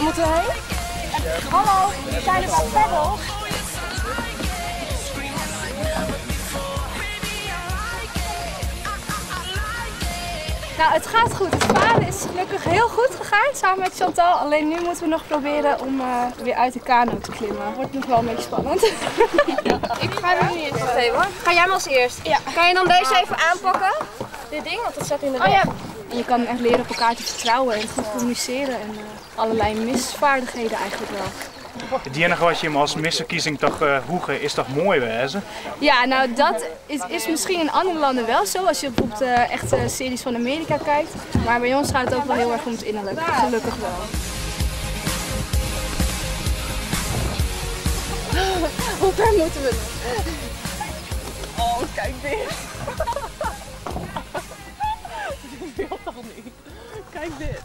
Waar moeten we heen? Hallo, zijn er wat peddels? Nou, het gaat goed. Het varen is gelukkig heel goed gegaan samen met Chantal. Alleen nu moeten we nog proberen om weer uit de kano te klimmen. Wordt nog wel een beetje spannend. Ik ga er nu in. Wacht even hoor. Ga jij maar als eerst? Ja. Kan je dan deze even aanpakken? Dit ding, want dat staat in de weg. Oh ja. En je kan echt leren op elkaar te vertrouwen en goed communiceren en allerlei misvaardigheden eigenlijk wel. Het enige wat je hem als misverkiezing toch hoegen is toch mooi wezen? Ja, nou dat is misschien in andere landen wel zo, als je bijvoorbeeld echt series van Amerika kijkt. Maar bij ons gaat het ook wel heel erg om het innerlijk, gelukkig wel. Hoe ver moeten we nog? Oh, kijk dit! Dit wil toch niet? Kijk dit!